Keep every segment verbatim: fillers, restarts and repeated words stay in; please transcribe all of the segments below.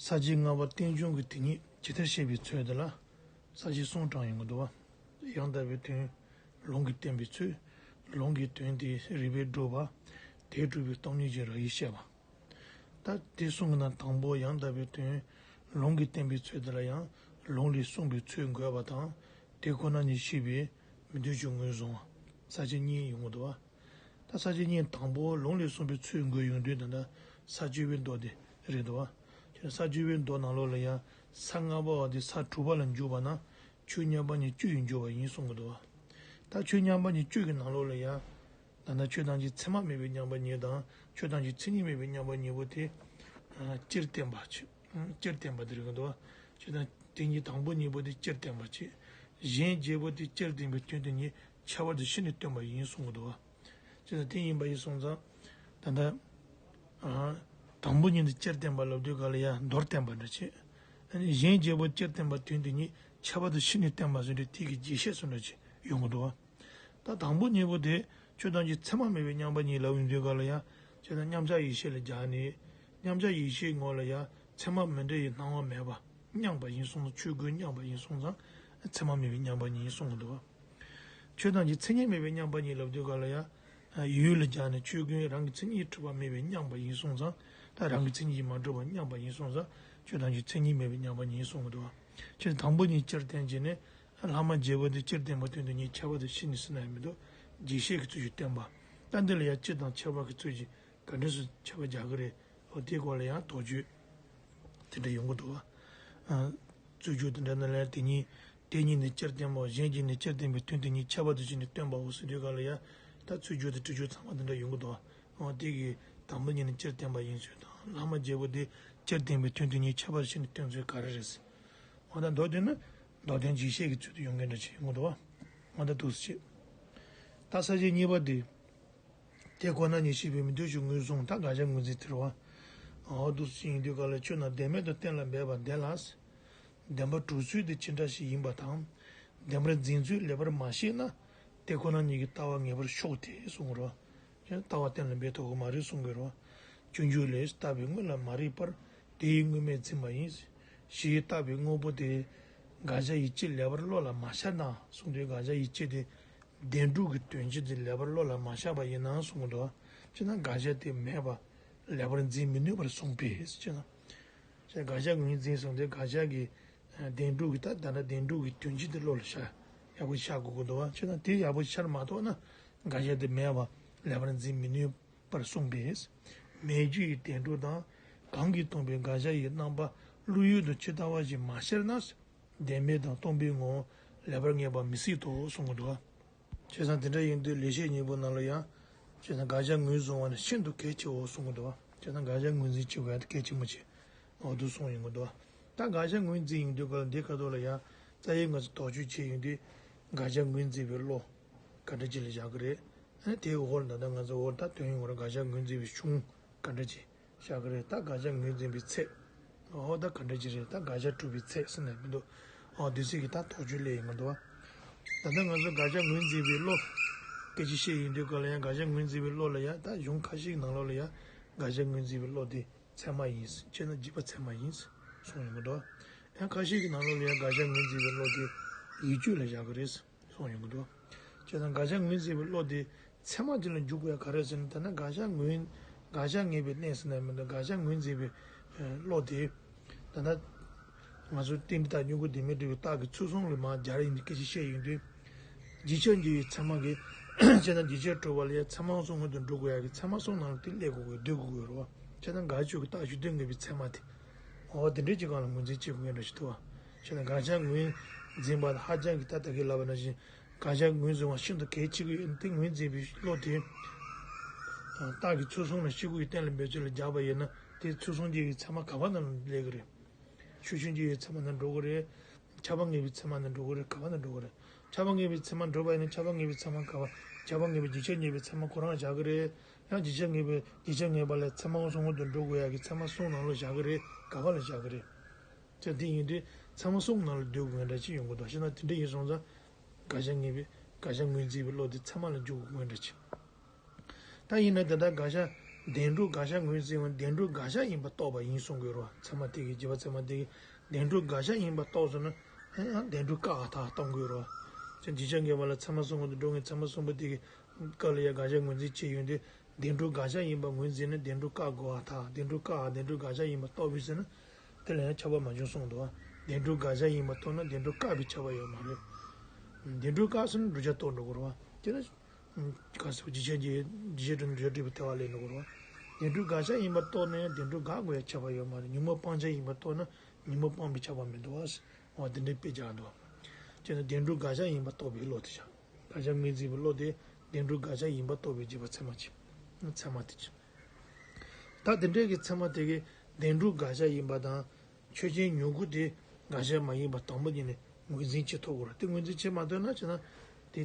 ས་བཅད་ལྔ་པ་རྟེན་འབྱུང་གི་དེ་ཉིད་ཇི་ལྟར་བཤད་པའི་ཚུལ་དེ་ལ་ས་བཅད་གསུམ་དྲངས་ཡོང་གི་འདུག་བ། ཡང་དག་པའི་དོན། ལུང་གིས་བསྟན་པའི་ཚུལ། ལུང་གི་དོན་དེ་རིགས་པས་བསྒྲུབ་པ། དེས་གྲུབ་པའི་སྟོང་ཉིད་ཀྱི་རང་བཞིན་བཤད་པ། ད་དེ་གསུམ་གྱི་ནང་དང་པོ་ཡང་དག་པའི་དོན། ལུང་གིས་བསྟན་པའི་ཚུལ་དེ་ལ་ཡང་ལུང་ལས་གསུངས་པའི་ཚུལ་འགོད་པ་དང་། དེ་ཁོ་ན་ཉིད་ཤེས་པའི་མི་འདོད་ཆོས་ངོས་བཟུང་བ། ས་བཅད་གཉིས་ཡོང་གི་འདུག་བ། ད་ས་བཅད་གཉིས་དང་པོ་ལུང་ལས་གསུངས་པའི་ཚུལ་འགོད་ཡོང་དུས་ད་ལྟ་ས་བཅད་པའི་མདོ་དེ་རེད་འདུག་བ། ཁྱེད་ས་བཅད་པའི་མདོ་ནང་ལོགས་ལ་ཡང་ས་ལྔ་པ་བ་དེ་ས་དྲུག་པ་ལ་འཇུག་པ་ན་ཆོས་མཉམ་པ་ཉིད་བཅུ་ཡིས་འཇུག་པ་ཡིན་གསུང་གི་འདུག་བ། ད་ཆོས་མཉམ་པ་ཉིད་བཅུ་གི་ནང་ལོགས་ལ་ཡང་ད་ལྟ་ཆོས་ཐམས་ཅད་ཚད་མ་མེད་པའི་མཉམ་པ་ཉིད་དང་ཆོས་ཐམས་ཅད་མཚན་ཉིད་མེད་པའི་མཉམ་པ་ཉིད་པོ་དེ་སྤྱིར་བསྟན་པ་ཆོས་སྤྱིར་བསྟན་པ་དེ་རེད་གི་འདུག་བ། ཆོས་ཐམས་དེ་ཉིད་དང་པོ་གཉིས་པོ་དེ་སྤྱིར་བསྟན་པ་བྱས། གཞན་བརྒྱད་པོ་དེ་སྤྱིར་བསྟན་པའི་དོན་དེ་ཉིད་ཁྱད་པར་དུ་ཕྱེ་ནས་སྟོན་པ་ཡིན་གསུང་གི་འདུག་བ། ཅེས་དང་དེ་ཡིན་པ་ཡིན་སོང་ཙང་། ད་ལྟ། ཨ། དང་པོ་ཉིད་དུ་སྤྱིར་བསྟན་པ་ལབ་དུས་ག་ལ་ཡང་མདོར་བསྟན་པ་འདྲ་བྱེད། ཨ་ནི་གཞན་བརྒྱད་པོ་སྤྱིར་བསྟན་པ་དོན་དེ་ཉིད་ཁྱད་པར་དུ་ཕྱེ་ནས་བསྟན་པ་ཟེར་འདྲ་དེ་གི་རྒྱས་བཤད་སོགས་འདྲ་ཅིག་ཡོང་གི་འདུག་བ། ད་དང་པོ་ཉིད་པོ་དེ་ཆོས་ཐམས་ཅད་ཚད་མ་མེད་པའི་མཉམ་པ་ཉིད་ལབ་ཡོང་དུས་ག་ལ་ཡང་ཅེས་དང་མཉམ་གཞག་ཡེ་ཤེས་ལ་སྦྱར་ནས། མཉམ་གཞག་ཡེ་ཤེས་ངོ་ལ་ཡང་ཚད་མ་མི་འདྲ་ཡི་སྣང་བ་མེད་པ་མཉམ་པ་ཡིན་སོང་ཙང་ཆོས་ཀུན་མཉམ་པ་ཡིན་སོང་ཙང་ཚད་མ་མེད་པའི་མཉམ་པ་ཉིད་ཡིན་གསུང་གི་འདུག་བ། ཆོས་ཐམས་ཅད་མཚན་ཉིད་མེད་པའི་མཉམ་པ་ཉིད་ལབ་དུས་ག་ལ་ཡང་། ཡུལ་ལ་སྦྱར་ནས་ཆོས་ཀུན་རང་གི་མཚན་ཉིད་གྲུབ་པ་མེད་པའི་མཉམ་པ་ཡིན་སོང་ཙང་། ད་རང་གི་མཚན་ཉིད་མ་གྲུབ་པ་མཉམ་པ་ཡིན་སོང་ཙང་ཆོས་ཐམས་ཅད་མཚན་ཉིད་མེད་པའི་མཉམ་པ་ཉིད་ཡིན་གསུང་གི་འདུག་བ། ཆོས་དང་པོ་ཉིད་སྤྱིར་བསྟན་བྱས་ནས། ལྷག་མ་བརྒྱད་པོ་དེ་སྤྱིར་བསྟན་པ་དོན་དུ་ཉིད་ཁྱད་པར་དུ་ཕྱེ་ནས་ཟེར་ན་ཡང་མི་འདུག་རྒྱས་བཤད་ཀྱི་ཚུལ་གྱིས་བསྟན་པ། ད་འདི་ལ་ཡང་སྤྱི་དང་ཁྱད་པར་གྱི་ཚུལ་གྱིས་ག་འདྲ་སུ་ཁྱད་པར་རྒྱག་གི་རེད། འོ་དེའི་སྐོར་ལ་ཡང་དོགས་གཅོད་དེ་འདྲ་ཡོང་གི་འདུག་བ། རྩོད་རྒྱུགས་དེ་འདྲ་ནི་ལས་དེ་ཉིད་དེ་ཉིད་ནི་སྤྱིར་བསྟན་པའོ། གཞན་གྱིས་ནི་སྤྱིར་བསྟན་པའི་དོན་དེ་ཉིད་ཁྱད་པར་དུ་ཕྱེ་ནས་སྟོན་པའོ་ཟེར་དུས་ག་ལ་ཡ། ད་རྩོད་རྒྱུགས་དང་དྲི་རྒྱུགས་ཚང་མ་དེ་འདྲ་ཡོང་གི་འདུག་བ། འོ་དེ་གི་དང་པོ་ཉིད་ནི་སྤྱིར་བསྟན་པ་ཡིན་ཚུལ་དང་ལྷག་མ་བརྒྱད་པོ་དེ་སྤྱིར་བསྟན་པའི་དོན་དེ་ཉིད་ཁྱད་པར་ཕྱེ་ནས་སྟོན་ཚུལ་ག་རེ་རེད་ཟེར། འོ་ད་མདོ་དེ་ནི་མདོ་དོན་རྒྱས་བཤད་ཀྱི་ཚུལ་དུ་ཡོང་མཁན་འདྲ་ཅིག་ཡོང་གི་འདུག་བ། འོ་ད་འདུག་སེ་བྱེད། ད་ས་བཅད་གཉིས་པ་དེ། དེ་ཁོ་ན་ཉིད་ཤེས་པའི་མི་འདོད་ཆོས་ངོས་བཟུང་། ད་དགག་བྱ་ངོས་འཛིན་དེ་རེད་བ། འོ་འདུག་སེ་ཡིན་དུས་ག་ལ་ཆོས་རྣམས་བདེན་མེད་དུ་གཏན་ལ་འབེབས་པ་བདེན་ལ། བདེན་པར་གྲུབ་ཚུལ་དེ་ཅི་འདྲ་ཞིག་ཡིན་པ་དང་། བདེན་པར་འཛིན་ཚུལ་ལེགས་པར་མ་ཤེས་ན། དེ་ཁོ་ན་ཉིད་ཀྱི་ལྟ་བ་ངེས་པར་ཤོར་ཏེ་གསུངས་རོ། ལྟ་བ་གཏན་ལ་འབེབས་ཐུབ་ཀྱི་མ་རེད་གསུང་གི་རོ། སྤྱོད་འཇུག་ལས། ལྟ་བའི་དངོས་ལ་མ་རིག་པར། དེ་ཡི་དངོས་མེད་འཛིན་པ་ཡིན། ཞེས་ལྟ་བའི་དངོས་པོ་དེ། དགག་བྱ་ཡི་སྤྱི་ལེགས་པར་བློ་ལ་མ་ཤར་ན་གསུངས་དུས་དགག་བྱ་ཡི་སྤྱི་དེ། བདེན་གྲུབ་ཀྱི་དོན་སྤྱི་དེ་ལེགས་པར་བློ་ལ་མ་ཤར་བ་ཡིན་ན་གསུང་གི་འདུག་བ། ཅེ་ན་དགག་བྱ་དེ་མེད་པ་ལེགས་པར་འཛིན་མི་ནུས་པར་གསུངས་པས་ཅེ་ན། ཅེ་ན་དགག་བྱ་ངོས་འཛིན་གསུངས་ཏེ་དགག་བྱ་གི་བདེན་གྲུབ་ཀྱི་ད་ད་ལྟ་བདེན་གྲུབ་ཀྱི་དོན་སྤྱི་དེ་བློ་ལ་ཤར་ཡག་པོ་ཤར་དགོས་ཀྱི་འདུག་བ། ཅེ་ན་དེ་ཡག་པོ་ཤར་མ་ཐུབ་ན་དགག་བྱ་དེ་མེད་པ་ལེགས་པར་འཛིན་མི་ནུས་པར་གསུངས་པས། མེད་རྒྱུ་ཡི་བདེན་གྲུབ་དང་། གང་གིས་སྟོང་པའི་དགག་བྱ་ཡི་རྣམ་པ་བློ་ཡུལ་དུ་ཇི་ལྟ་བ་བཞིན་མ་ཤར་ན། བདེན་མེད་དང་སྟོང་པའི་ངོ་བོ་ལེགས་པར་ངེས་པ་མི་སྲིད་དོ་གསུང་གི་འདུག་བ། བྱས་ཙང་དེ་འདྲ་ཡིན་དུས་ལེགས་བཤད་སྙིང་པོ་ནང་ལ་ཡང་། བྱས་ཙང་དགག་བྱ་ངོས་བཟུང་བ་ནི་ཤིན་ཏུ་གལ་ཆེའོ་གསུང་གི་འདུག་བ། བྱས་ཙང་དགག་བྱ་ངོས་འཛིན་བྱེད་དགོས་ཡ་དེ་གལ་ཆེན་པོ་ཆེ། འོ་འདུག་གསུངས་ཡོང་གི་འདུག་བ། ད་དགག་བྱ་ངོས་འཛིན་ཡིན་དུས་ག་ལ་འདི་ཁ་ཐོག་ལ་ཡང་རྩ་ཡི་ང་ཚོ་དོགས་གཅོད་བྱས་ཡོང་དུས་དགག་བྱ་ངོས་འཛིན་པའི་བློ་ག་འདྲ་ཅིག་ལ་བཞག་གི་རེད། ཨ་ནི་དེའི་འོག་ལ་ད་ལྟ་ང་ཚོ་འོག་ད་དོན་ཡོང་བར་དགག་བྱ་ངོས་འཛིན་པའི་གཞུང་ག་འདྲ་ཅིག་བཞག་གི་རེད། ད་དགག་བྱ་ངོས་འཛིན་པའི་ཚད། འོ་ད་ག་འདྲ་ཅིག་རེད། ད་དགག་བྱ་གྲུབ་པའི་ཚད་ཟེར་ནས་མི་འདུག་འོ་དུས་ཚོད་ཀྱི་ད་དོགས་གཅོད་སླེབས་ཡོང་གི་འདུག་བ། ད་ལྟ་ང་ཚོ་དགག་བྱ་ངོས་འཛིན་པའི་བློ། སྐད་ཆ་བཤད་ཡོང་དུས་ག་ལ་ཡང་དགག་བྱ་ངོས་འཛིན་པའི་བློ་ལ་ཡང་ད་གཞུང་ཁ་ཤས་ཀྱི་ནང་ལོགས་ལ་ཡང་དགག་བྱ་ངོས་འཛིན་པའི་བློ་དེ་ཚད་མ་ཡིན། སྤྱིར་ན་འཇིག་པ་ཚད་མ་ཡིན། གསུངས་ཡོང་གི་འདུག་ཡང་ཁ་ཤས་ཀྱི་ནང་ལོགས་ལ་ཡང་དགག་བྱ་ངོས་འཛིན་པའི་བློ་དེ་ཡིད་དཔྱོད་ལ་བཞག་གི་རེད། གསུངས་ཡོང་གི་འདུག་བྱས་ཙང་དགག་བྱ་ངོས་འཛིན་པའི་བློ་དེ་ཚད་མ་དེ་ལ་འཇུག་དགོས་ཡ་ག་རེ་ཟེར་ན། ད་ནི་དགག་བྱ་ངོས་དགག་བྱ་ངེས་པའི་གནས་ཟེར་ན་མི་འདུག་དགག་བྱ་ངོས་འཛིན་པའི་བློ་དེ། ད་ནི་ང་ཚོ་རྟེན་འབྲེལ་དང་སྙོམས་འཇུག་བདེན་མེད་སྒྲུབ་པའི་རྟགས་ཀྱི་ཚུལ་གསུམ་ལ་མར་སྦྱར་ཡིན་དུས་སྐད་ཆ་བཤད་ཡོང་དུས། རྒྱུ་ཆ་འགྱུར་བའི་ཚད་མ་གི་བྱས་ན་རྒྱུ་ཆ་གྲུབ་པ་ལ་ཡང་ཚད་མ་གསུམ་སྔོན་དུ་འགྲོ་དགོས་ཡ་གི་ཚད་མ་གསུམ་ནང་ལ་དེ་སླེབས་དགོས་དགོས་སྡོད་དགོས་དགོས་རེད་བ། བྱས་ན་དགག་བྱ་གི་རྟགས་གཞི་མཐུན་ངེས་པའི་ཚད་མ་དེ། འོ་དེ་འདྲའི་ཅིག་སྒང་ལ་ངོས་འཛིན་བྱེད་དགོས་ངེས་འདྲ་ཞིག་འདུག་བ། བྱས་ན་དགག་བྱ་ངོས་འཛིན་པ་ཧ་ཅང་གི་ད་ད་གིན་ལབ་པ་ནང་བཞིན་དགག་བྱ་ངོས་འཛིན་པ་ཤིན་ཏུ་གལ་ཆེ་གི་ཡོད་དེ། ངོས་འཛིན་པའི་བློ་དེ་རྟགས་ཀྱི་ཚུལ་གསུམ་ལ་ཤེས་དགོས་ཀྱི་གཏན་ལ་འབེབས་ཚུལ་ལ་སྦྱར་བ་ཡིན་ན་དེ་ཚུལ་གསུམ་གྱི་ཚད་མ་ག་བ་ནང་ལ་སླེབས་ཀྱི་རེད། ཤེར་ཕྱིན་གྱི་ཚད་མ་ནང་འགྲོ་གི་རེད། ཁྱབ་པ་ངེས་པའི་ཚད་མ་ནང་འགྲོ་གི་རེད། ག་བ་ནང་འགྲོ་གི་རེད། ཁྱབ་པ་ངེས་པའི་ཚད་མ་འགྲོ་བ་ཡིན་ན་ཁྱབ་པ་ངེས་པའི་ཚད་མ་ག་བ། ཁྱབ་པ་ངེས་པའི་རྒྱུ་ཆ་ངེས་པའི་ཚད་མ་ཁོ་རང་བཞག་གི་རེད། ཡང་རྒྱུ་ཆ་ངེས་པའི་རྒྱུ་ཆ་ངེས་པ་ལ་ཚད་མ་གསུམ་སྔོན་དུ་འགྲོ་དགོས་ཡ་གི་ཚད་མ་གསུམ་ནང་ལ་བཞག་གི་རེད། ག་བ་ལ་བཞག་གི་རེད། ཅེས་དེ་ཡིན་དུས་ཚད་མ་གསུམ་ནང་ལ་སྡོད་དགོས་འདྲ་ཅིག་ཡོང་གི་འདུག་བྱས་ན་དེ་འདྲ་ཡིན་སོང་ཙང་དགག་བྱ་ངེས་པའི་དགག་བྱ་ངོས་འཛིན་པའི་བློ་དེ་ཚད་མ་ལ་འཇུག་དགོས་འདྲ་ཅིག་ད་ཡིན་ན་དེ་ལྟར་དགག་བྱ་ བདེན་གྲུབ་དགག་བྱ་ངོས་འཛིན་ཡང་བདེན་གྲུབ་དགག་བྱ་ཡིན་པ་རྟོགས་པ་ཡིན་གསུང་དགོས་རོ། ཚད་མ་དེ་གི་རྗེས་དཔག་ཚད་མ་དེ་གི་བདེན་གྲུབ་དགག་བྱ་ཡིན་པ་རྟོགས་སོང་ན་ཡང་བདེན་གྲུབ་བཀག་པ་དག་གཏོང་དགོས་རོ། ཅེས་རྗེས་ཆ་འགལ་བ་ལ་ཚད་མ་གསུམ་པོ་དང་འགྲོ་ངེས་ཚད་མ་གསུམ་པོ་དེ་གི་སྐབས་ལ་ཡང་དགག་བྱ་ངོས་འཛིན་བྱས་ཡོང་དུས་བདེན་གྲུབ་དགག་བྱ་ཡིན་པ་ངོས་འཛིན་ནས་བདེན་གྲུབ་བཀག་དགོས་པ་དག་བདེན་གྲུབ་བཀག་པ་བདེན་གྲུབ་དགག་བྱ་ཡིན་པ་རྟོགས་པའི་ཚེ་ན་དེ་ལ་ཡང་ཁྱབ་པ་མ་བྱུང་གསུངས་འདུག་བ། བདེན་གྲུབ་དགག་བྱ་ཡིན་པ་རྟོགས་ན་བདེན་གྲུབ་བཀག་པའི་ཁྱབ་པ་ཡོད་མ་རེད། བདེན་གྲུབ་བཀག་སོང་ན་བསྒྲུབ་བྱ་རྟོགས་འགྲོ་དགོས་རེད་བ། དེ་ལ། ག་སོགས་རྗེས་ཆ་རྗེས་རྗེས་ཆ་འགྲོ་ནས་རྗེས་འགྲོ་བའི་ཐལ་བ་ལས་འགྲོ་དགོས་རེད་བ། བདེན་གྲུབ་དགག་བྱ་ཡིན་པ་རྟོགས་ན་ཡང་བདེན་གྲུབ་བཀག་དགོས་ཡ་ཁྱབ་པ་ཡོད་མ་རེད། ཉོན་མོངས་སྤང་བྱ་ཡིན་པ་རྟོགས་ན་ཉོན་མོངས་སྤང་བའི་ཁྱབ་པ་མི་འདུག་བ། འོ་དེ་འདྲའི་དཔེ་སྦྱར་འདུག་བ། བྱས་ན་བདེན་གྲུབ་དགག་བྱ་ཡིན་པ་རྟོགས་པའི་བློ་དེ་བྱ། དགག་བྱ་ངོས་འཛིན་པའི་བློ་དེ་བདེན་གྲུབ་དགག་བྱ་ཡིན་པ་རྟོགས་པའི་རྗེས་དཔག་ཚད་མ་གཅིག་ཚད་མ་དེ་གཅིག་ད་དེ་འདྲའི་གི་ཚད་མ་དེ་གི་བདེན་གྲུབ་དགག་བྱ་ཡིན་པ་དང་། ཆོས་ཅན་མྱུ་གུ་དེ་དགག་བྱ་མ་ཡིན་པ་དང་པོ་ཉིད་ནས་ངོས་འཛིན་བྱེད་ཐུབ་དགོས་རེད། དེ་ངོས་འཛིན་བྱེད་མ་ཐུབ་ན་བྱས་ན་དེ་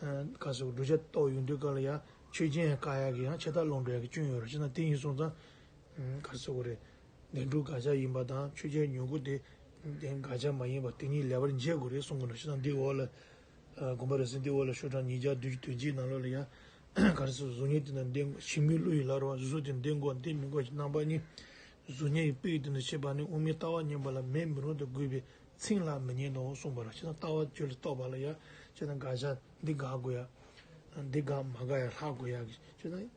ག་སོགས་བསྒྲུབ་བྱ་རྟོགས་ཡོང་དུས་སྐབས་ལ་ཡང་ཆོས་ཅན་ཡང་བཀག་ཡག་གི་ཡང་ཆད་ལྟ་ལོག་འགྲོ་ཡག་གི་སྐྱོན་ཡོད་རེད། བྱས་ན་དེ་ཡིན་སོང་ཙང་ག་སོགས་རེད། བདེན་གྲུབ་དགག་བྱ་ཡིན་པ་དང་ཆོས་ཅན་མྱུ་གུ་དེ་དགག་བྱ་མ་ཡིན་པ་དེ་གཉིས་ལེགས་པར་འབྱེད་དགོས་རེད་གསུང་གི་འདུག་བྱས་ན་འདི་འོག་ལ་དགོངས་པ་རབ་གསལ་འདི་འོག་ལ་ཤོག་གྲངས་ཉིས་བརྒྱ་བདུན་ཅུ་དོན་གཅིག་ནང་ལོགས་ལ་ཡང་ག་རེ་ཟེར། གཟུགས་བརྙན་དེ་དང་ལྡན་ཞིང་མིན་བློ་ཡི་ལ་རོ། གཟུགས་སོགས་དེ་ལྡན་དགོས་ལྡན་མི་དགོས་ཀྱི་རྣམ་པ་གཉིས། གཟུགས་བརྙན་ཡི་དཔེ་ཡི་དོན་དུ་བཤད་པ་ནི་དབུ་མའི་ལྟ་བ་མཉམ་པ་ལ་མེད་མི་རུང་དུ་དགོས་པའི་ཚིག་ལ་མི་ཉན་དོ་གསུངས་པ་རེད། བྱས་ན་ལྟ་བ་ཆོས་ལ་རྟོགས་པ་ལ་ཡང་བྱས་ན་དགག་བྱ་འདི་དགག་དགོས་ཡ། འདི་དགག་མ་དགག་ཡ་ལྷག་དགོས་ཡ་གི་བྱས་ན་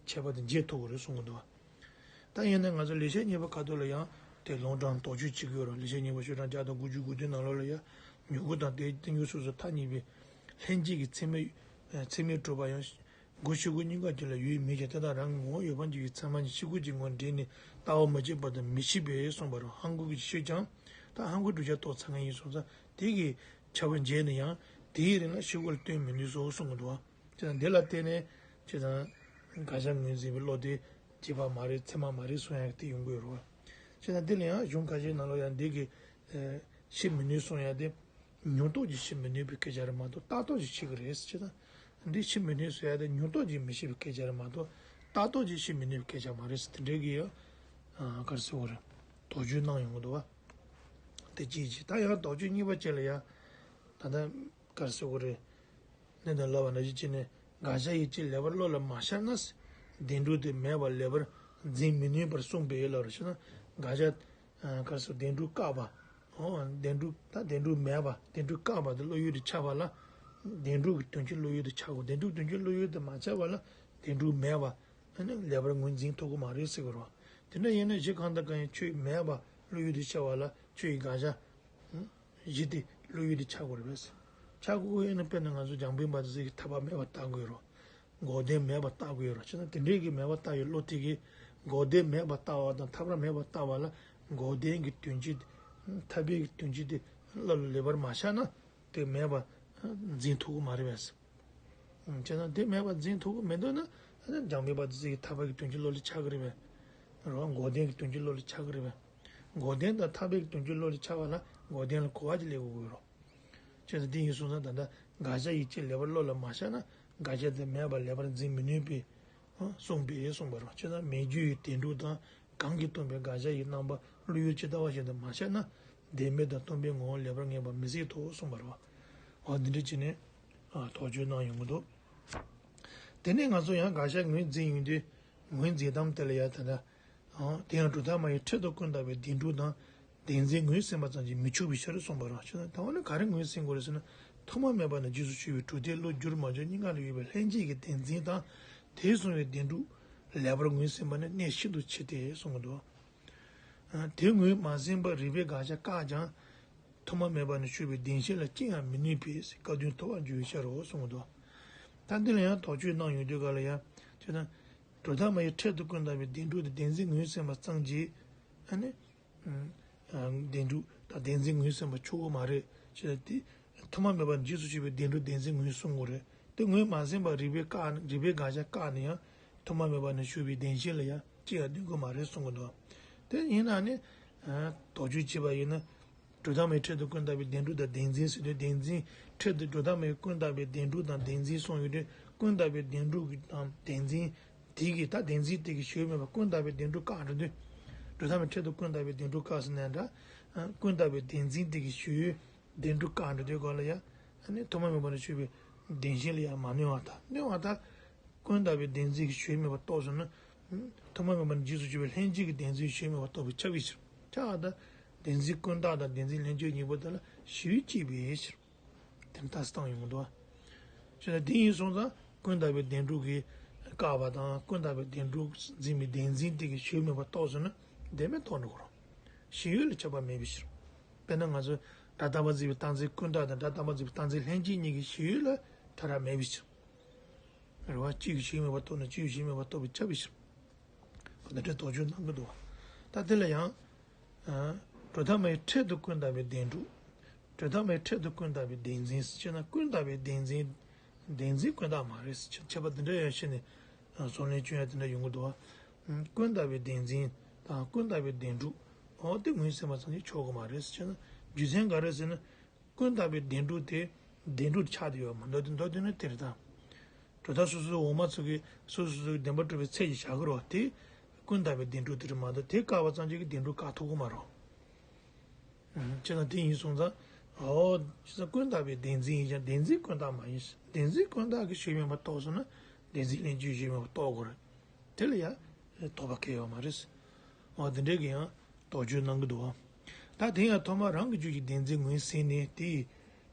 ཁྱད་པར་དེ་འབྱེད་ཐུབ་དགོས་རེད་གསུང་གི་འདུག་བ། ད་ཡིན་ན་ང་ཚོ་ལེགས་བཤད་གཉིས་པ་ཁ་ཐོག་ལ་ཡང་དེ་ལུང་དྲངས་དོགས་གཅོད་བྱེད་ཀྱི་ཡོད་རེད། ལེགས་བཤད་གཉིས་པ་ཤོག་གྲངས་བརྒྱ་དང་དགུ་བཅུ་གོ་བདུན་ནང་ལོགས་ལ་ཡང་མྱུ་གུ་དང་དེའི་རྟེན་འབྱུང་སོ་སོ་ཐ་སྙད་པའི་ལྷན་སྐྱེས་ཀྱི་ཚད་མས་ཚད་མས་གྲུབ་པ་ཡང་། སྒོ་ཕྱི་སྒོ་གཉིས་ཀ་གཅིག་ལ་ཡོད་མེད་ཀྱང་དེ་དག་རང་གི་ངོ་བོ་ཡོད་པ་གཅིག་གི་ཚད་མ་གཉིས་ཕྱི་སྒོ་གཅིག་ངོ་འདྲེས་ནས་ལྟ་བ་མ་སྐྱེས་པ་དང་མི་ཕྱེད་པས་གསུངས་པ་རེད། ཧང་གོ་གི་ཤོད་ཀྱང་ད་ཧང་གོའི་བསྒྲུབ་བྱ་རྟོགས་ཚར་མཁན་ཡིན་སོང་ཙང་དེ་གི་ཁྱབ་པ་འབྱེད་ན་ཡང་དེའི་རིང་ལ་ཕྱི་སྒོ་ལ་སྟོན་མི་ནུས་སོ་གསུང་གི་འདུག་བ། བྱས་ཙང་འདི་ལ་བརྟེན་ནས་བྱས་ཙང་དགག་བྱ་ངོས་འཛིན་པའི་བློ་དེ་རྗེས་དཔག་མ་རེད་ཚད་མ་མ་རེད་གསུང་ཡག་དེ་ཡོང་གི་ཡོད་རེད་བ། བྱས་ཙང་འདི་ལ་ཡང་གཞུང་ཁ་ཤས་ནང་ལ་ཡང་འདི་གི་ཕྱེ་མི་ནུས་གསུང་ཡག་དེ། མྱོང་རྟོག་གིས་ཕྱེ་མི་ནུས་པའི་སྐད་ཆ་རེད་མ་གཏོགས་ལྟ་རྟོག་གིས་ཕྱེ་གི་རེད་ཟེར་ན། འདི་ཕྱེ་མི་ནུས་ཟེར་ཡ་དེ་མྱོང་རྟོག་གིས་མི་ཤེས་པའི་སྐད་ཆ་རེད་མ་གཏོགས་ལྟ་རྟོག་གིས་ཕྱེ་མི་ནུས་པའི་སྐད་ཆ་མ་རེད་ཟེར་དེ་འདྲའི་གི་ཡ། ག་རེ་ཟེར་དགོས་རེད། དོགས་གཅོད་གནང་ཡོང་གི་འདུག་བ། དེ་གཅིག་གཅིག་ད་ཡང་དོགས་གཅོད་གཉིས་པ་བཅས་ལ་ཡ། ད་ལྟ་ག་རེ་ཟེར་དགོས་རེད། ནི་དང་ལབ་པ་ནང་བཞིན་བྱས་ནས་དགག་བྱ་ཡི་ཕྱིར་ལེགས་པར་བློ་ལ་མ་ཤར་ན། བདེན་གྲུབ་དེ་མེད་པར་ལེགས་པར་འཛིན་མི་ནུས་པར་གསུངས་པས་ལབ་རེད་བྱས་ན་དགག་བྱ། ག་རེ་ཟེར་བདེན་གྲུབ་བཀག་པ། འོ་བདེན་གྲུབ་ད་བདེན་གྲུབ་མེད་པ་བདེན་གྲུབ་བཀག་པ་དེ་བློ་ཡུལ་དུ་ཆགས་པ་ལ། བདེན་གྲུབ་ཀྱི་དོན་སྤྱི་བློ་ཡུལ་དུ་ཆགས་དགོས། བདེན་གྲུབ་དོན་སྤྱི་བློ་ཡུལ་དུ་མ་ཆགས་པ་ལ་བདེན་གྲུབ་མེད་པ། ཨ་ནི་ལེགས་པར་ངོས་འཛིན་ཐུབ་ཀྱི་མ་རེད་ཟེར་གྱི་རེད་བ། དེ་འདྲ་ཡིན་ན་གཞི་གང་དང་གང་ཡང་ཆོས་མེད་པ་བློ་ཡུལ་དུ་ཆགས་པ་ལ་ཆོས་ཀྱི་དགག་བྱ། གཞི་དེ་བློ་ཡུལ་དུ་ཆགས་དགོས་རེད་པས། ཆགས་དགོས་ཡིན་ན་དཔེར་ན་ང་ཚོ་འཇམ་དཔལ་དཔའ་བོ་ཟེར་གྱི་ཐར་པ་མེད་པར་བལྟ་དགོས་རེད། འགོག་བདེན་མེད་པར་བལྟ་དགོས་རེད། བྱས་ན་དེ་འདྲའི་གི་མེད་པར་བལྟ་བའི་བློ་དེ་གིས་འགོག་བདེན་མེད་པར་བལྟ་བ་དང་ཐར་པ་མེད་པར་བལྟ་བ་ལ་འགོག་བདེན་གྱི་དོན་སྤྱི་ཐར་པའི་གི་དོན་སྤྱི་དེ་བློ་ལ་ལེགས་པར་མ་ཤར་ན་དེ་མེད་པ་འཛིན་ཐུབ་ཀྱི་མ་རེད་པས། བྱས་ན་དེ་མེད་པ་འཛིན་ཐུབ་ཀྱི་མི་འདུག་ན་འཇམ་དཔལ་དཔའ་བོ་ཟེར་གྱི་ཐར་པ་གི་དོན་སྤྱི་བློ་ལ་ཆགས་ཀྱི་རེད་པས། རེད་བ། འགོག་བདེན་གྱི་དོན་སྤྱི་བློ་ལ་ཆགས་ཀྱི་རེད་པས། འགོག་བདེན་དང་ཐར་པའི་གི་དོན་སྤྱི་བློ་ལ་ཆགས་པ་ལ་འགོག་བདེན་ལ་གོ་བ་ཅིག་སླེབས་དགོས་ཀྱི་རེད། བྱས་ཙང་དེ་ཡིན་སོང་ཙང་ད་ལྟ་དགག་བྱ་ཡི་ཕྱིར་ལེགས་པར་བློ་ལ་མ་ཤར་ན་དགག་བྱ་དེ་མེད་པ་ལེགས་པར་འཛིན་མི་ནུས་པས་གསུངས་པས་གསུངས་པ་རེད། བྱས་ཙང་མེད་རྒྱུ་ཡི་བདེན་གྲུབ་དང་གང་གིས་སྟོང་པའི་དགག་བྱ་ཡི་རྣམ་པ་བློ་ཡུལ་ཇི་ལྟ་བ་བཞིན་དུ་མ་ཤར་ན་བདེན་མེད་དང་སྟོང་པའི་ངོ་བོ་ལེགས་པར་ངེས་པ་མི་སྲིད་དོ་གསུངས་པ་རེད་བ། འོ་འདི་འདྲ་བྱས་ནས་དོགས་གཅོད་གནང་ཡོང་གི་འདུག་དེ་ནས་ང་ཚོ་ཡང་དགག་བྱ་ངོས་འཛིན་ཡོང་དུས་ངོས་འཛིན་སྟངས་དེ་ལ་ཡང་ད་ལྟ། དེ་ཡང་གྲུབ་མཐའ་མ་ཡི་ཕྲད་དུ་ཀུན་བཏགས་པའི་བདེན་གྲུབ་དང་བདེན་འཛིན་ངོས་ཟིན་པ་ཙམ་གྱིས་མི་ཆུག་པའི་ཕྱིར་གསུངས་པ་རེད། ད་འོ་ན་ག་རེ་ངོས་ཟིན་དགོས་རེད་ཟེར་ན། ཐོག་མ་མེད་པ་ནས་རྗེས་སུ་ཤེས་པའི་གྲུབ་མཐས་བློ་བསྒྱུར་མ་བསྒྱུར་གཉིས་ཀ་ལ་ཡོད་པའི་ལྷན་སྐྱེས་ཀྱི་བདེན་འཛིན་དང་། དེས་གསུངས་པའི་བདེན་གྲུབ་ལེགས་པར་ངོས་ཟིན་པ་ནི་གནད་ཤིན་ཏུ་ཆེ་སྟེ་གསུངས་འདུག་དེ་ངོས་མ་ཟིན་པར་རིགས་པས་དགག་བྱ་བཀག་ཀྱང་། ཐོག་མ་མེད་པ་ནས་ཞུགས་པའི་བདེན་ཞེན་ལ་སྐྱེ་ཡང་མི་ནུས་པས་བཀག་དོན་ཐོབ་པར་འགྱུར་བའི་ཕྱིར་རོ་གསུངས་འདུག་ད་འདི་ལ་ཡང་དོགས་གཅོད་གནང་ཡོང་དུས་ག་ལ་ཡང་བྱས་ན། གྲུབ་མཐའ་མ་ཡི་ཕྲད་དུ་ཀུན་བཏགས་པའི་བདེན་གྲུབ་དེ་བདེན་འཛིན་ངོས་ཟིན་པ་ཙམ་གྱིས། ཨ་ནི། བདེན་གྲུབ་དང་བདེན་འཛིན་ངོས་ཟིན་པ་ཆོག་གི་མ་རེད་ཅེས་དེ། ཐོག་མ་མེད་པ་རྗེས་སུ་ཤེས་པའི་བདེན་གྲུབ་བདེན་འཛིན་ངོས་གསུང་དགོས་རེད། དེ་ངོས་མ་ཟིན་པར་རིགས་པས་བཀག་རིགས་པས་དགག་བྱ་བཀག་ནས་ཡང་ཐོག་མ་མེད་པ་ནས་ཞུགས་པའི་བདེན་ཞེན་ལ་ཡང་ཅི་ཡང་ལྡན་དགོས་མ་རེད་གསུང་གི་འདུག་དེ་ཡིན་ན་ནི། དོགས་གཅོད་བྱས་པ་ཡིན་ན། གྲུབ་མཐའ་མའི་ཕྲད་དུ་ཀུན་བཏགས་པའི་བདེན་གྲུབ་དང་བདེན་འཛིན་ཟེར་དུས་བདེན་འཛིན་ཕྲད་དུ་གྲུབ་མཐའ་མའི་ཀུན་བཏགས་པའི་བདེན་གྲུབ་དང་བདེན་འཛིན་གསུངས་ཡོད་དུས་ཀུན་བཏགས་པའི་བདེན་གྲུབ་ཀྱི་དང་བདེན་འཛིན། དེ་གིས་ད་བདེན་འཛིན་དེ་གི་ཞུགས་མེད་པར་ཀུན་བཏགས་པའི་བདེན་གྲུབ་བཀག་འགྲོ་དུས། གྲུབ་མཐའ་མའི་ཕྲད་དུ་ཀུན་བཏགས་པའི་བདེན་གྲུབ་བཀག་ཟེར་ནའང་འདྲ། ཀུན་བཏགས་པའི་བདེན་འཛིན་དེ་གི་ཞུགས་བདེན་གྲུབ་བཀག་འགྲོ་དུས་ག་ལ་ཡང་། ཐོག་མ་མེད་པ་ནས་ཞུགས་པའི་བདེན་ཞེན་ལ་ཡང་མ་གནོད་པ་དང་གནོད་པ་དང་། ཀུན་བཏགས་པའི་བདེན་འཛིན་གྱི་ཞུགས་མེད་པར་རྟོགས་སོང་ན། ཐོག་མ་མེད་པ་ནས་རྗེས་སུ་གྱུར་པའི་ལྷན་ཅིག་གི་བདེན་འཛིན་ཞེན་མེད་པར་རྟོགས་པས་ཁྱབ་པའི་ཕྱིར། ཁྱབ་པ་དང་། བདེན་འཛིན་ཀུན་བརྟགས་དང་བདེན་འཛིན་ལྷན་སྐྱེས་གཉིས་པོ་དེ་ལ་ཞེན་ཡུལ་གཅིག་པའི་ཕྱིར། དེ་ནི་རྟགས་སུ་བཏང་ཡོང་གི་འདུག་བ། བྱས་ན་དེ་ཡིན་སོང་ཙང་ཀུན་བརྟགས་པའི་བདེན་གྲུབ་ཀྱིས་བཀག་པ་དང་ཀུན་བརྟགས་པའི་བདེན་གྲུབ་འཛིན་པའི་བདེན་འཛིན་དེ་གིས་ཞེན་མེད་པར་རྟོགས་ཟེར་ན་བདེན་མེད་རྟོགས་འགྲོ་གི་རེད། ཞེན་ཡུལ་ལ་ཁྱབ་པ་མེད་པའི་ཕྱིར། དཔེར་ན་ང་ཚོས་སྒྲ་རྟག་པར་འཛིན་པའི་རྟག་འཛིན་ཀུན་བརྟགས་དང་སྒྲ་རྟག་པར་འཛིན་པའི་རྟག་འཛིན་ལྷན་སྐྱེས་གཉིས་ཀྱི་ཞེན་ཡུལ་ལ་ཐལ་ར་མེད་པའི་ཕྱིར། རེད་བ། གཅིག་གིས་ཞེན་མེད་པར་རྟོགས་ན་གཅིག་གིས་ཞེན་མེད་པར་རྟོགས་པས་ཁྱབ་པའི་ཕྱིར། འདི་འདྲའི་དོགས་གཅོད་གནང་གི་འདུག་བ། ད་དེ་ལ་ཡང་། ཨ། གྲུབ་མཐའ་མའི་ཕྲད་དུ་ཀུན་བརྟགས་པའི་བདེན་གྲུབ། གྲུབ་མཐའ་མའི་ཕྲད་དུ་ཀུན་བརྟགས་པའི་བདེན་འཛིན་ཟེར་ན་ཀུན་བརྟགས་པའི་བདེན་འཛིན། བདེན་འཛིན་ཀུན་བརྟགས་མ་རེད་ཟེར་ཁྱད་པར་འདི་འདྲ་ཡང་བཤད་ནས་བཟོ་ལན་སྐྱོན་ཡ་དེ་འདྲ་ཡོང་གི་འདུག་བ། ཀུན་བརྟགས་པའི་བདེན་འཛིན་དང་ཀུན་བརྟགས་པའི་བདེན་གྲུབ། འོ་དེ་ངོས་ཟིན་པ་ཙམ་གྱིས་ཆོག་གི་མ་རེད་ཟེར་ན། རྒྱུ་མཚན་ག་རེ་ཟེར་ན། ཀུན་བརྟགས་པའི་བདེན་གྲུབ་དེ་བདེན་གྲུབ་ཆགས་བསྡད་ཡོད་མ་མདོར་བསྡུས་མདོར་བསྡུས་ན་དེ་རེད་ད། གྲུབ་མཐའ་སོ་སོའི་འོག་མ་ཚོ་གིས་སོ་སོ་སོ་སོའི་བདེན་པར་གྲུབ་པའི་ཚད་ཀྱིས་བཞག་གི་རེད་བ། དེ་ཀུན་བརྟགས་པའི་བདེན་གྲུབ་དེ་རེད་མ་གཏོགས་དེ་བཀག་པ་ཙམ་གྱིས་ཀྱི་བདེན་གྲུབ་བཀག་ཐུབ་ཀྱི་མ་རེད། བྱས་ཙང་དེ་ཡིན་སོང་ཙང་། འོ། བྱས་ཙང་ཀུན་བརྟགས་པའི་བདེན་འཛིན་ཡིན་ཀྱང་བདེན་འཛིན་ཀུན་བརྟགས་མ་ཡིན། བདེན་འཛིན་ཀུན་བརྟགས་ཀྱིས་ཞེན་མེད་པར་རྟོགས་སོང་ན་བདེན་འཛིན་ལྷན་སྐྱེས་ཞེན་མེད་པར་རྟོགས་དགོས་རེད། དེ་ལ་ཡང་དོགས་པ་གང་ཡང་ཡོད་མ་རེད། འོ་དེ་འདྲའི་གི་ཡང་དོགས་གཅོད་གནང་གི་འདུག་བ། ད་དེ་ཡང་ཐོག་མར་རང་གི་རྒྱུད་ཀྱི་བདེན་འཛིན་ངོས་ཟིན་ནས་དེའི་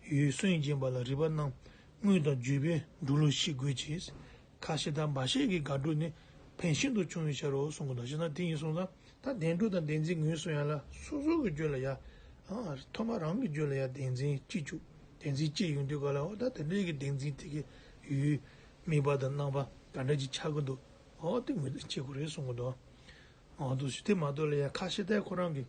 ཡུལ་སུན་འབྱིན་པ་ལ་རིགས་པ་རྣམས་དངོས་དང་བརྗོད་པས་འགྲུབ་ལུགས་ཤེས་དགོས་ཀྱི། ཁ་ཕྱེ་དང་འབའ་ཞིག་གི་དགག་སྒྲུབ་ནི་ཕན་ཤིན་ཏུ་ཆུང་བའི་ཕྱིར་རོ་གསུང་གི་འདུག་བྱས་ན་དེ་ཡིན་སོང་ཙང་ད་བདེན་གྲུབ་དང་བདེན་འཛིན་ངོས་ཟིན་ཡ་ལ་སོ་སོ་གི་རྒྱུད་ལ་ཡ། ཨ། ཐོག་མར་རང་གི་རྒྱུད་ལ་ཡ་བདེན་འཛིན་སྐྱེ་བཅུག་བདེན་འཛིན་སྐྱེ་ཡོང་དུས་ག་ལ་འོ་ད་དེ་འདྲའི་གི་བདེན་འཛིན་དེ་གི་ཡུལ་དམིགས་པ་དང་རྣམ་པ་ག་འདྲ་ཅིག་ཆགས་ཀྱི་འདུག་འོ་དེ་ངོས་འཛིན་བྱེད་དགོས་རེད་གསུང་གི་འདུག་འོ་འདུག་ཞུ་དེ་མ་གཏོགས་ལ་ཡ་ཁ་ཕྱེ་ལྟས་ཁོ་རང་གི་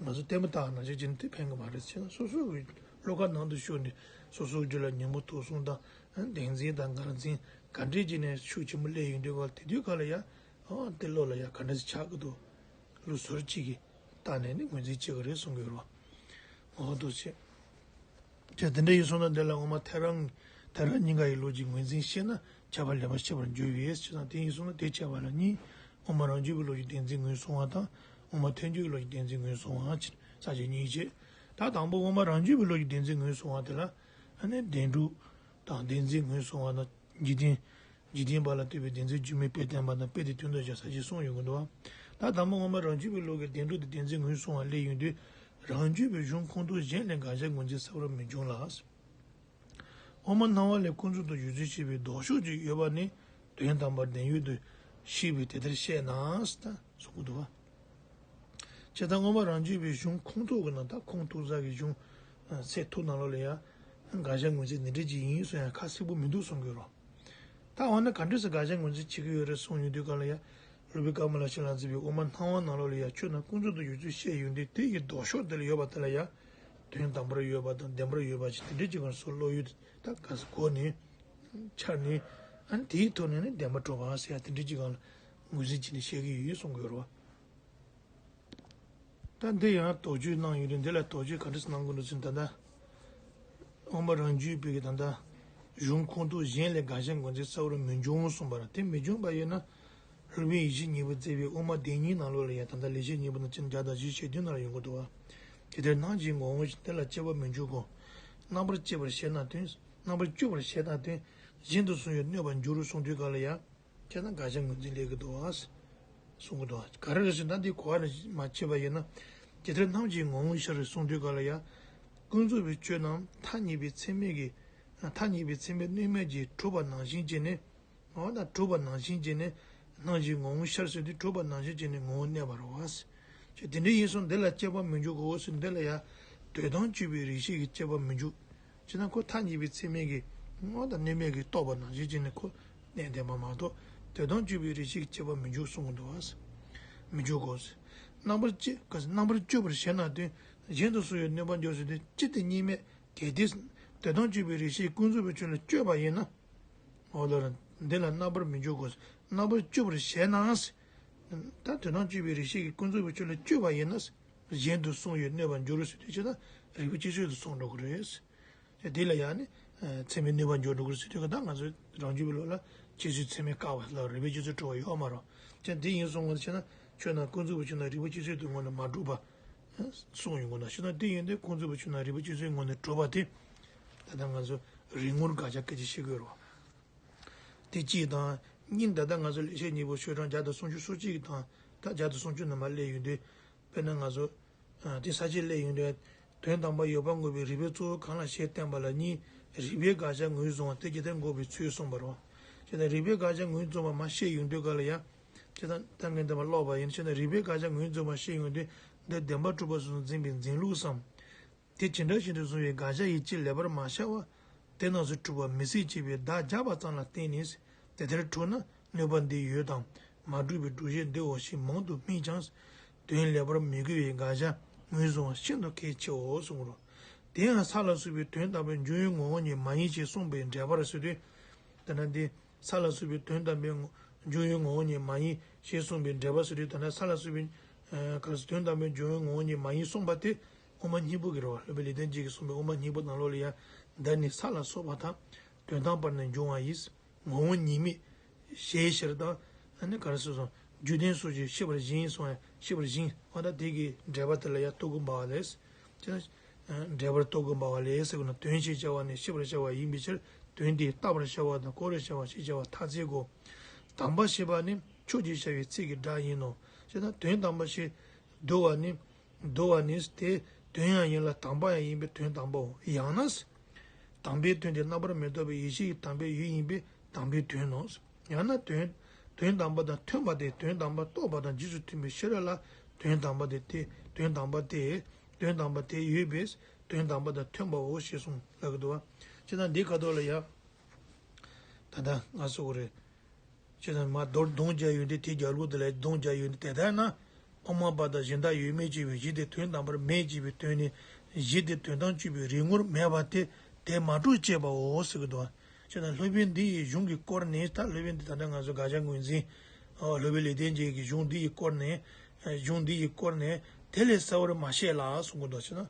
ང་ཚོ་ལྟད་མོ་ལྟ་བ་ནང་བཞིན་བྱས་ནས་དེ་ཕན་གི་མ་རེད་ཟེར་ན་སོ་སོ་གི་བློ་ཁ་ནང་དུ་ཤོར་ནས་སོ་སོའི་རྒྱུད་ལ་ཉོན་མོངས་དུག་གསུམ་དང་བདེན་འཛིན་དང་ངར་འཛིན་ག་འདྲས་བྱས་ནས་ཤུགས་ཆེན་པོ་སླེབས་ཡོང་དུས་ག་ལ་དེ་དུས་ག་ལ་ཡ། ཨ་དེ་བློ་ལ་ཡ་ག་འདྲས་ཆགས་ཀྱི་འདུག་བློ་ཟུར་གཅིག་གིས་བལྟས་ནས་ནི་ངོས་འཛིན་བྱེད་ཀྱི་རེད་གསུང་གི་ཡོད་རེད་བ། འོ་འདུག་བྱས། ཅེས་དེ་འདྲ་ཡིན་སོང་ན་འདི་ལ་དབུ་མ་ཐལ་རང་ཐལ་རང་གཉིས་ཀ་ཡི་ལུགས་ཀྱི་ངོས་འཛིན་ཤེས་ན་ཁྱབ་པ་ལེགས་པར་ཤེས་པར་འགྱུར་བས་ཞེ་ན། དེ་ཡིན་སོང་ན་དེ་ཁྱབ་པ་ལ་གཉིས། དབུ་མ་རང་རྒྱུད་པའི་ལུགས་ཀྱི་བདེན་འཛིན་ངོས་བཟུང་བ་དང་། དབུ་མ་ཐལ་འགྱུར་གྱི་ལུགས་ཀྱི་བདེན་འཛིན་ངོས་བཟུང་བ་ཕྱིར་ས་བཅད་གཉིས་བྱས། ད་དང་པོ་དབུ་མ་རང་རྒྱུད་པའི་ལུགས་ཀྱི་བདེན་འཛིན་ངོས་བཟུང་བ་དེ་ལ་ཨ་ནི་བདེན་གྲུབ་དང་བདེན་འཛིན་ངོས་བཟུང་བ་དང་འཇིག་རྟེན། འཇིག་རྟེན་པ་ལ་ལྟོས་པའི་བདེན་འཛིན་སྒྱུ་མའི་དཔེ་བསྟན་པ་དང་དཔེ་དེ་དོན་དུ་བྱ་ས་ཞེས་གསུངས་ཡོང་གི་འདུག་བ། ད་དང་པོ་དབུ་མ་རང་རྒྱུད་པའི་ལུགས་ཀྱི་བདེན་གྲུབ་དེ་བདེན་འཛིན་ངོས་བཟུང་བ་སླེབས་ཡོང་དུས་རང་རྒྱུད་པའི་གཞུང་ཁུངས་གཏུགས་གཞན་ལས་འགལ་བྱ་ངོས་འཛིན་གསལ་བར་མི་འབྱུང་ལ། དབུ་མ་སྣང་བ་ལས་ཀུན་རྫོབ་ཏུ་གཞི་འཛིན་བྱེད་པའི་ལྡོག་ཕྱོགས་ཅིག་ཡོད་པ་ནི་དོན་དམ་པར་བདེན་ཡོད་དུ་ཤེས་པས་དེ་ལྟར་བཤད་ན་གསུངས་འདུག་བ། བྱས་ཙང་དབུ་མ་རང་རྒྱུད་པའི་གཞུང་ཁུངས་གཏུགས་ཀྱི་ནང་ད་ཁུངས་གཏུགས་ས་གི་གཞུང་ཚད་ཐུབ་ནང་ལོགས་ལ་ཡང་འགལ་བྱ་ངོས་འཛིན་འདི་འདྲ་ཅིག་ཡིན་གསུང་ཡང་ཁ་གསལ་པོ་མི་འདུག་གསུང་གི་ཡོད་རེད། ད་འོ་ན་ག་འདྲས་སེ་འགལ་བྱ་ངོས་འཛིན་བྱེད་ཀྱི་ཡོད་རེད་གསུངས་ཡོང་དུས་ག་ལ་ཡ། སློབ་དཔོན་ཀ་མ་ལ་ཤཱི་ལ་མཛད་པའི་དབུ་མ་སྣང་བ་ནང་ལོགས་ལ་ཡ་ཆོས་རྣམས་ཀུན་རྫོབ་ཏུ་གཞི་འཛིན་བཤད་ཡོང་དུས་དེ་ཡི་ལྡོག་ཕྱོགས་དེ་ལ་ཡོད་པ་དེ་ལ་ཡ། དོན་དམ་པར་ཡོད་པ་དང་བདེན་པར་ཡོད་པ་ཞིག་དེ་འདྲས་ཅིག་གང་སོ་བློ་ཡུལ་ད་ག་སེ་གོ་ནས། འཆར་ནས། ཨ་ནི་དེའི་ཐོག་ནས་ནི་བདེན་པར་གྲུབ་པ་ཟེར་ཡ་དེ་འདྲས་ཅིག་གང་ལ་ངོས་འཛིན་བྱས་ནས་བཤད་ཀྱི་ཡོད་གསུང་གི་ཡོད་རེད་བ། ད་འདི་ཡང་དོགས་གཅོད་གནང་ཡོད་རེད། འདི་ལ་དོགས་གཅོད་ག་འདྲ་སེ་གནང་དགོས་འདུག་ཟེར་ན་ད་ལྟ། དབུ་མ་རང་རྒྱུད་པའི་གི་ད་ལྟ། གཞུང་ཁུངས་གཏུགས་གཞན་ལས་འགལ་བྱ་ངོས་འཛིན་གསལ་བར་མི་འབྱུང་གསུངས་པ་རེད། དེ་མི་འབྱུང་བ་ཡིན་ན། སློབ་དཔོན་ཡེ་ཤེས་སྙིང་པོས་མཛད་པའི་དབུ་མ་བདེན་གཉིས་ནང་ལོགས་ལ་ཡང་ད་ལྟ་ལེགས་བཤད་སྙིང་པོ་ནང་ཚན་བརྒྱ་དང་བཞི་ཞེ་བདུན་ནང་ལ་ཡོང་གི་འདུག་བ། དེ་ལྟར་སྣང་བཞིན་ངོ་བོ་ཉིད་དེ་ལ་དཔྱད་པ་མི་འཇུག་གོ། རྣམ་པར་དཔྱད་པར་བྱེད་ན་དོན། རྣམ་པར་དཔྱོད་པར་བྱེད་ན་དོན། གཞན་དུ་སོང་བའི་གནོད་པར་འགྱུར་གསུངས་དུས་ག་ལ་ཡང་། དེས་ན་འགལ་བྱ་ངོས་འཛིན་སླེབས་ཀྱི་འདུག་ཨ། གསུང་གི་འདུག་ཨ། ག་རེ་རེད་ཟེར་ན་འདི་གོ་བ་ནས་མ་ཕྱེ་བ་ཡིན་ན། དེ་ལྟར་སྣང་བཞིན་ངོ་བོ་ཉིད་ཤར་གསུངས་དུས་ག་ལ་ཡ། ཀུན་རྫོབ་པའི་ཆོས་རྣམས་ཐ་སྙད་པའི་ཚད་མས་ཀྱི། ཐ་སྙད་པའི་ཚད་མས་གནོད་མེད་ཀྱིས་གྲུབ་པ་ནང་བཞིན་བྱས་ནས། འོ་ན་གྲུབ་པ་ནང་བཞིན་བྱས་ནས། སྣང་བཞིན་ངོ་བོ་ཤར་ཟེར་དུས་གྲུབ་པ་ནང་བཞིན་བྱས་ནས་ངོ་བོ་གནས་པ་རེད་བ། ཅེས་དེ་འདྲ་ཡིན་སོང་འདི་ལ་དཔྱད་པ་མི་འཇུག་གོ་ཟེར་འདི་ལ་ཡ། དོན་དམ་དཔྱོད་པའི་རིགས་ཤེས་ཀྱིས་དཔྱད་པ་མི་འཇུག་ཅེ་ན་ཁོ་ཐ་སྙད་པའི་ཚད་མས་ཀྱི། དངོས་དང་གནོད་མེད་ཀྱིས་རྟོགས་པ་ནང་བཞིན་བྱས་ནས་ཁོ་གནས་བསྡད་པ་མ་གཏོགས་དོན་དམ་དཔྱོད་པའི་རིགས་ཤེས་ཀྱིས་དཔྱད་པ་མི་འཇུག་གསུང་གི་འདུག་བ། མི་འཇུག་གོ། རྣམ་པར་དཔྱད་རྣམ་པར་དཔྱོད་པར་བྱེད་ན་དོན། གཞན་དུ་སོང་བའི་གནོད་པ་འགྱུར་ཟེར་དུས་སྤྱི་དེ་གཉིས་མེད་གལ་ཏེ། དོན་དམ་དཔྱོད་པའི་རིགས་ཤེས་ཀུན་རྫོབ་པའི་ཆོས་ལ་དཔྱོད་པ་ཡིན་ན། འོ་ལོ་ར། འདི་ལ་རྣམ་པར་མི་འཇུག་གོ། རྣམ་པར་དཔྱོད་པར་བྱེད་ན། ད་དོན་དམ་དཔྱོད་པའི་རིགས་ཤེས་ཀྱིས་ཀུན་རྫོབ་པའི་ཆོས་ལ་དཔྱོད་པ་ཡིན་ན། གཞན་དུ་སོང་བའི་གནོད་པར་འགྱུར་ཟེར་དུས་ཅི་ལྟར་རིགས་པས་དཔྱད་བཟོད་དུ་སོང་འགྲོ་གི་རེད། དེ་ལ་ཡང་ནི། ཚད་མས་གནོད་པར་འགྱུར་འགྲོ་གི་རེད་ཟེར་དུས་ཀ་ད་ང་ཚོའི་རང་རྒྱུད་པའི་ལུགས་ལ་དཔྱད་བཟོད་ཚད་མས་བཀག་པ་ལ་རིགས་པས་དཔྱད་བཟོད་གྲུབ་པ་ཡོད་མ་རེད། ཅན་དེ་ཡིན་སོང་ངོ་ཆེ་ན་ཆོས་རྣམས་ཀུན་རྫོབ་པའི་ཆོས་རྣམས་རིགས་པས་དཔྱད་བཟོད་དུ་ངོ་ནས་མ་གྲུབ་པ། གསུངས་ཡོང་གི་ན་ཤེས་ན་དེ་ཡིན་ཏེ་ཀུན་རྫོབ་པའི་ཆོས་རྣམས་རིགས་པས་དཔྱད་བཟོད་ངོ་ནས་གྲུབ་པ་དེ། ད་ལྟ་ང་ཚོ་རིགས་ངོར་དགག་བྱ་སྐད་ཆ་བཤད་དགོས་རེད་བ། དེ་གཅིག་དང་ སྙིང་། ད་ལྟ་ང་ཚོ་ལེགས་བཤད་སྙིང་པོ་ཤོག་གྲངས་བརྒྱ་དང་སུམ་ཅུ་སོ་གཅིག་གི་དང་ད་བརྒྱ་དང་སུམ་ཅུ་ནང་མར་སླེབས་ཡོང་དུས། དཔེར་ན་ང་ཚོ་ཨ་དེ་ས་བཅད་སླེབས་ཡོང་དུས། དོན་དམ་པར་ཡོད་པར་དངོས་པོའི་རིགས་པའི་གཙོ་བོ་གང་ལགས་ཞེས་བསྟན་པ་ལ་གཉིས། རིགས་པས་དགག་བྱ་ངོས་བཟུང་བ་སྟེ་ཇི་ལྟར་འགོག་པའི་ཚུལ་གསུངས་པ་རེད། བྱས་ཙང་རིགས་པས་དགག་བྱ་ངོས་བཟུང་བ་མར་བཤད་ཡོང་དུས་ག་ལ་ཡ། བྱས་ཙང་ད་ངས་འདི་མར་ཀློག་པ་ཡིན། བྱས་ཙང་རིགས་པས་དགག་བྱ་ངོས་བཟུང་བ་བཤད་ཡོང་དུས། འདི་བདེན་པར་གྲུབ་པ་སོ་སོར་འཛིན་པའི་འཛིན་ལུགས་སམ། དེ་ཇི་འདྲ་ཞིག་ཏུ་བཟུང་བའི་དགག་བྱ་ཡི་ཕྱིར་ལེགས་པར་མ་ཤར་བ། དེ་རྣམས་སུ་གྲུབ་པ་མི་སྲིད་ཅེས་པའི་བརྡ་སྦྱར་བ་ཙམ་ལ་བརྟེན་ནས། དེ་ལྟར་གྲུབ་ན་གནོད་པ་འདི་ཡོད་དམ། མ་གྲུབ་པའི་སྒྲུབ་བྱེད་འདིའོ་ཞེས་མང་དུ་སྨྲས་ཀྱང་། དོན་ལེགས་པར་མི་གོ་བའི་དགག་བྱ་ངོས་བཟུང་བ་ཤིན་ཏུ་གལ་ཆེའོ་གསུངས་རོ། དེ་ཡང་ས་ལ་སོགས་པའི་དོན་དམ་པའི་འབྱུང་བའི་ངོ་བོ་ཉིད་མ་ཡིན་ཞེས་གསུངས་པའི་འགྲེལ་པར་ཟེར་དུས། དེ་ན་འདི། ས་ལ་སོགས་པའི་དོན་དམ་པའི་ངོ་འབྱུང་བའི་ངོ་བོ་ཉིད་མ་ཡིན་ཞེས་གསུངས་པའི་འགྲེལ་པ་ཟེར་དུས། ད་ལྟ་ས་ལ་སོགས་པའི་ཨ་ག་རེ་ཟེར། དོན་དམ་པའི་འབྱུང་བའི་ངོ་བོ་ཉིད་མ་ཡིན་གསུངས་པ་དེ་དབུ་མ་སྙིང་པོ་གི་རེད་བ། སློབ་དཔོན་ལེགས་ལྡན་འབྱེད་ཀྱིས་གསུངས་པའི་དབུ་མ་སྙིང་པོ་ནང་ལོགས་ལ་ཡང་། འདི་ནི་ས་ལ་སོགས་པ་དག་དོན་དམ་པར་ནི་འབྱུང་བ་ཡིས། ངོ་བོ་ཉིད་མེད་ཞེས་ཕྱིར་དང་། ཨ་ནི་ག་རེ་ཟེར་སོང་། རྒྱུད་ལྡན་སོགས་ཀྱིས་ཤེས་པར་བཞིན་གསུངས་ཡང་ཤེས་པར་བཞིན། འོ་ད་དེ་གི་འགྲེལ་པ་དེ་ལ་ཡང་རྟོག་གེ་འབར་བ་ལས། ཅེས་ན། འགྲེལ་པར་རྟོག་གེ་འབར་བ་ལས་ཟེར་གོ་ན། དོན་ཞེས་བྱ་བ་ནི་ཤེས་པར་བྱ་བ་ཡིན་པའི་ཕྱིར། དོན་དེ་བརྟག་པར་བྱ་བ་དང་གོ་བར་བྱ་བ་ཞེས་བྱ་བ་ཐ་ཚིག་གོ། དམ་པ་ཞེས་པ་ནི་ཕྱོགས་ཀྱིས་བྱ་བའི་ཚིག་གི་སྒྲ་ཡིན་ནོ། ཅེས་ན། དོན་དམ་པ་ཞེས་བསྡུ་བ་ནི། བསྡུ་བ་ནི་དེ་དོན་ཡང་ཡིན་ལ་དམ་པ་ཡང་ཡིན་པས་དོན་དམ་པའོ། ཡང་ན། དམ་པའི་དོན་དེ་རྣམ་པར་མི་རྟོག་པའི་ཡེ་ཤེས་ཀྱི་དམ་པའི་ཡུལ་ཡིན་པས་དམ་པའི་དོན་ནོ། ཡང་ན་དོན། དོན་དམ་པ་དང་མཐུན་པ་སྟེ། དོན་དམ་པར་རྟོགས་པ་དང་རྗེས་སུ་མཐུན་པའི་ཤེས་རབ་ལ་དོན་དམ་པ་དེ་སྟེ། དོན་དམ་པ་སྟེ། དོན་དམ་པ་དེ་ཡོད་པས་དོན་དམ་པ་དང་མཐུན་པའོ་ཞེས་གསུངས་ལབ་ཀྱི་འདུག་བ། ཅེས་ན་འདི་ཁ་ཐོག་ལ་ཡ། ད་ལྟ་ང་ཚོ་གོ་རེད། ཅེས་ན་མར་མདོར་གདོང་བརྒྱབ་ཡོང་དུས། དེ་རྒྱབ་ལོགས་དེ་ལ་གདོང་བརྒྱབ་ཡོང་དུས། དེ་ལྟར་ན། དབུ་མ་པ་དང་གཞན་དག་ཡོད་མོད་ཅེས་པའི་གཞི་དེ་དོན་དམ་པར་མེད་ཅེས་པའི་དོན་ནི། གཞི་དེ་དོན་དམ་དཔྱོད་པའི་རིགས་ངོར་མེད་པ་སྟེ། དེ་མ་གྲུབ་ཅེས་པའོ་ཟེར་གྱི་འདུག། ཅེས་ན་སློབ་དཔོན་འདི་ཡི་གཞུང་གི་སྐོར་ནས། ད་སློབ་དཔོན་འདི་ད་ལྟ་ང་ཚོ་དགག་བྱ་ངོས་འཛིན། ཨ། སློབ་དཔོན་ལེགས་ལྡན་འབྱེད་ཀྱི་གཞུང་འདི་ཡི་སྐོར་ནས། གཞུང་འདི་ཡི་སྐོར་ནས་དེ་ལས་གསལ་བར་མ་བཤད་ལ་གསུང་གི་འདུག། ཅེས་ན།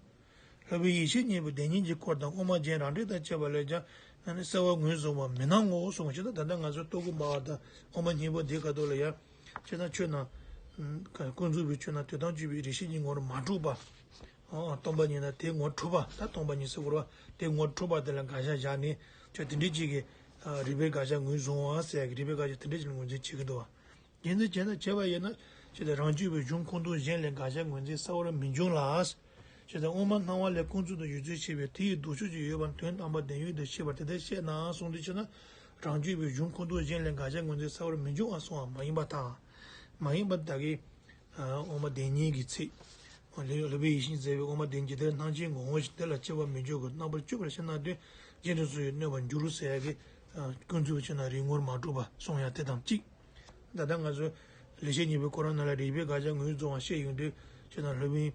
སློབ་དཔོན་ཡེ་ཤེས་སྙིང་པོའི་བདེན་གཉིས་ཀྱི་སྐོར་དང་དབུ་མ་རྒྱན་རང་འགྲེལ་དང་བཅས་པ་ལས་ཀྱང་། ཨ་ནི་གསལ་བར་ངོས་བཟུང་བ་མི་སྣང་ངོ་གསུངས། ཅེས་ན་ད་ལྟ་ང་ཚོ་རྟོག་གེ་འབར་བ་དང་དབུ་མ་སྙིང་པོ་འདི་ཁ་ཐོག་ལ་ཡ། ཅེས་ན་ཆོས་རྣམས། ཀུན་རྫོབ་པའི་ཆོས་རྣམས་དོན་དམ་དཔྱོད་པའི་རིགས་ཤེས་ཀྱི་ངོར་མ་གྲུབ་པ། ཨ། སྟོང་པ་ཉིད་ན་དེ་ངོར་གྲུབ་པ། ད་སྟོང་པ་ཉིད་ཟེར་དགོས་རེད་བ། དེ་ངོར་གྲུབ་པ་དེ་ལ་དགག་བྱ་བཞག་ནས། ཅེས་དེ་འདྲའི་ཅིག་གི། ཨ། རིགས་པས་དགག་བྱ་ངོས་བཟུང་བ་ཟེར་ཡ་གི། རིགས་པས་དགག་བྱ་དེ་འདྲའི་ཅིག་ལ་ངོས་འཛིན་བྱེད་ཀྱི་འདུག་བ། རྒྱུ་མཚན་བྱས་ན། བྱས་པ་ཡིན་ན། ཅེས་དང་རང་རྒྱུད་པའི་གཞུང་ཁུངས་གཏུགས་གཞན་ལས་དགག་བྱ་ངོས་འཛིན་གསལ་བར་མི་འབྱུང་ལ། ཅེས་དང་དབུ་མ་སྣང་བ་ལས་ཀུན་རྫོབ་ཏུ་ཡོད་ཚུལ་བྱེད་པའི་དེ་ཡི་ལྡོག་ཕྱོགས་ཀྱི་ཡོད་པ་དོན་དམ་པར་བདེན་ཡོད་དུ་ཤེས་པར་དེ་ལྟར་བཤད་ན་གསུངས་ཏེ། ཅེས་ན། རང་རྒྱུད་པའི་གཞུང་ཁུངས་གཏུགས་གཞན་ལས་དགག་བྱ་ངོས་འཛིན་གསལ་བར་མི་འབྱུང་བ་གསུངས་པ་མ་ཡིན་པར་ཐལ། མ་ཡིན་པར་ཐལ་གྱི། དབུ་མ་བདེན་གཉིས་ཀྱི་ཚིག། སློབ་དཔོན་ཡེ་ཤེས་མཛད་པའི་དབུ་མ་བདེན་གྱི་དེ་སྣང་མཆེད་ངོ་བོ་ཞིག་དེ་ལ་སྐྱེ་བ་མི་འཇུག་གི། རྣམ་པར་དཔྱོད་པར་བྱེད་ན་དོན་གཞན་དུ་སོང་བའི་གནོད་པར་འགྱུར་ཟེར་ཡ་གི། ཀུན་རྫོབ་ཆོས་རྣམས་རིགས་ངོར་མ་གྲུབ་པ་གསུང་ཡ་དེ་དང་གཅིག། ད་ལྟ་ང་ཚོ་ལེགས་བཤད་སྙིང་པོའི་སྐོར་ནང་ལ་རིགས་པས་དགག་བྱ་ངོས་བཟུང་བ་བཤད་ཡོང་དུས། ཅེས་དང་སློབ་དཔོན་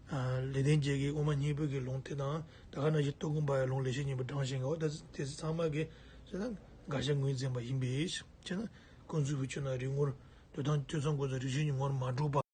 ལེགས་ལྡན་འབྱེད་ཀྱི་དབུ་མ་སྙིང་པོ་གི་ལུང་དེ་དང་། ད་ག་ནང་བཞིན་རྟོག་གེ་འབར་བའི་ལུང་ལེགས་བཤད་སྙིང་པོ་དྲངས་བཞིན་གོ། དེ་ཚོ་ཚང་མ་གི། ཅེས་དང་དགག་བྱ་ངོས་འཛིན་པ་ཡིན་པས། ཅེས་དང་ཀུན་རྫོབ་ཀྱི་ཆོས་རྣམས་རིགས་ངོར། དོན་དམ་ཐོས་བསམ་ཀུན་རྫོབ་རིགས་ཤེས་ཀྱི་ངོར་མ་གྲུབ་པ།